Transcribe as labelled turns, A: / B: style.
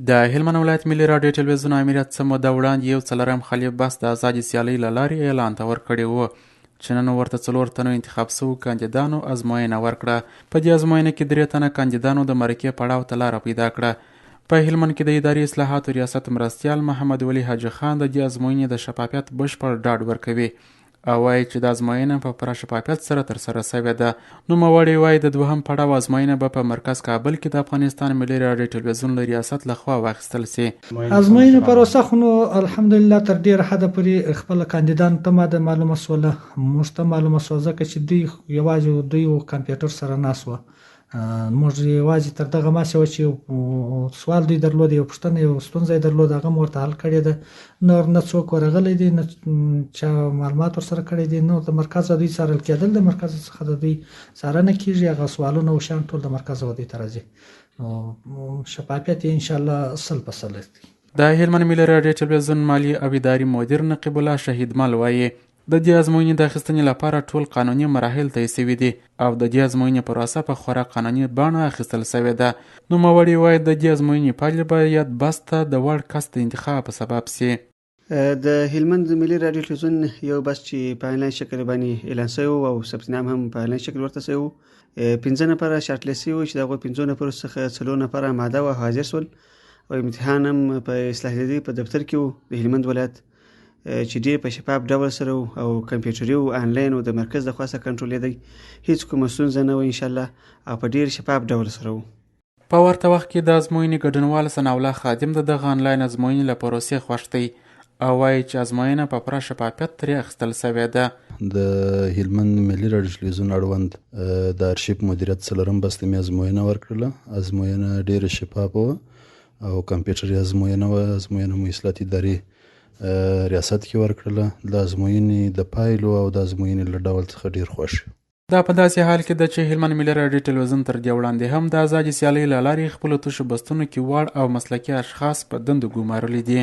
A: د هلمند ولایت ملي راډیو ټلویزیون آمریت څه موده وړاندې یو څلورم خالي بس د ازادې سیالۍ له لارې اعلان ته ورکړی و چې نن ورته څلور تنو انتخاب شوو کاندیدانو ازموینه ورکړه. په دې ازموینه کې درې تنه کاندیدانو د مرکې پړاو ته لاره پیدا کړه. په هلمند کې د اداري اصلاحاتو ریاست مرستیال محمد ولي حاجي خان د دې ازموینې د شفافیت بشپړ ډاډ ورکوي او وایي چې دا ازموینه په پوره شفافیت سره ترسره شوې ده. نوموړی وایي د دوهم پړاو ازموینه به په مرکز کابل کې د افغانستان ملي راډیو ټلویزیون له ریاست له خوا واخیستل شي.
B: ازموینې پروسه خو نو الحمدلله تر ډیره حده پورې خپل کاندیدانو ته ماده معلومه شوله، موږ ته معلومه شوه، ځکه چې دوی یوازې دوی کمپیوټر سره ناست وه. موږ یوازې تر دغه ماسې وه چې یو سوال دوی درلود، یو پوښتنه، یو ستونزه یې درلوده، هغه مو ورته حل کړې ده. نور نه څوک ورغلی دی، نه چا معلومات ورسره کړی دی، نور د مرکزه دوی څارل کېدل، د مرکز څخه د دوی څارنه کېږي، هغه سوالونه او شیان ټول د مرکزه دوی ته راځي. نو شفافیت یې انشاءالله 100% دی.
A: د هلمند ملي راډیو ټلویزیون مالي او اداري مدیر نقیب الله شهیدمل وایي د دې ازموینې د اخیستنې لپاره ټول قانوني مراحل طی شوي دي او د دې ازموینې پروسه په خورا قانوني بڼه اخیستل شوې ده. نوموړی وایي د دې ازموینې پایلې به یاد بست ته د وړ کس د انتخاب سبب شي.
C: د هلمند ملي راډیو تلویزیون یو بس چې په انلاین شکل باندې اعلان شوی و او ثبت نام هم په انلاین شکل ورته شوی و، پنځه نفره شارټ لیست شوي وو چې د هغو پنځو نفرو څخه څلور نفره آماده و حاضر شول او امتحان هم په اصلاح جدید په دفتر کې و د هلمند ولایت، چې ډېر په شفاف ډول سره و او کمپیوټري و، انلاین و، د مرکز د خوا څخه کنټرولېدی، هیڅ کومه ستونزه نه وه انشاءالله او په ډېر شفاف ډول سره و.
A: په ورته وخت کې د ازموینې ګډونوال ثناءالله خادم د دغه انلاین ازموینې له پروسې خوښ دی او وایي چې ازموینه په پوره شفافیت ترې اخیستل شوې ده.
D: د هلمند ملي راډیو ټلویزیون اړوند د ارشیف مدیریت څلورم بست ته مې ازموینه ورکړله. ازموینه ډېره شفافه وه او کمپیوټري ازموینه وه. ازموینه مو اصلاحات ادارې ریاست کې ورکړله. د ازموینې د پایلو او د ازموینې له ډول څخه ډېر خوښ یو.
A: دا په داسې حال کې ده چې هلمند ملي راډیو ټلویزیون تر دې وړاندې هم د ازادې سیالۍ له لارې خپلو تشو بستونو کې وړ او مسلکي اشخاص په دندو ګومارلي دي.